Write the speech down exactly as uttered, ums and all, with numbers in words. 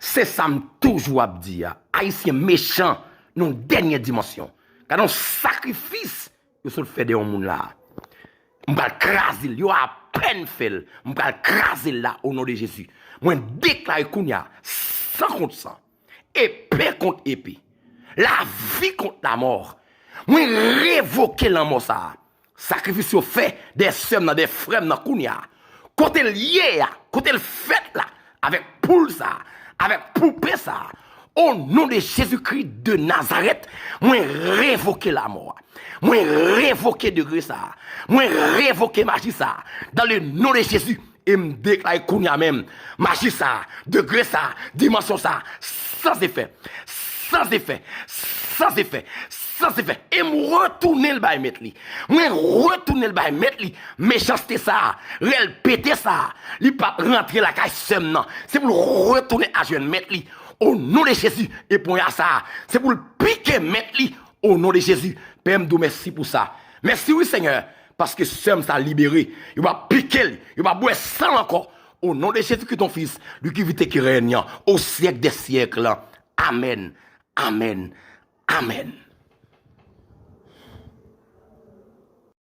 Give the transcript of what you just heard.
Se sa m toujou ap di a. Ayisyen mechan nan yon dènye dimansyon. Gade yon sakrifis yo sot fè de yon moun la. M pral kraze l, yo apèn fè l. M pral kraze l la, o non de Jezi. Mwen deklare kounye a, san kont san, epe kont epe, lavi kont lamò. Mwen revoke lanmò sa a. Sakrifis yo fè de sè m nan, de frè m nan kounye a. Kote l ye a, kote l fèt la, avèk poul sa a, avèk poupe sa a. O non de Jezikri de Nazarèt, mwen revoke lamò a. Mwen revoke degre sa a. Mwen revoke maji sa a. Dan le non de Jezi, e m deklare kounye a menm, maji sa a, degre sa a, dimansyon sa a, san efè, san efè, san efè, san efè. E m retounen l bay mèt li. Mwen retounen l bay mèt li. Mechanste sa a, rèl pete sa a, li p ap rantre lakay sè m nan. Se pou l retounen al jwenn mèt li. O non de Jezi, e ponya sa a, se pou l pike mèt li. O non de Jezi, Pè m, di w mèsi pou sa. Mèsi wi, Senyè, paske sè m sa libere. Yo p ap pike l, yo p ap bwè san l ankò. O non de Jezi ki ton fis, lui qui vit et qui règne au siècle des siècles. Amèn, amèn, amèn.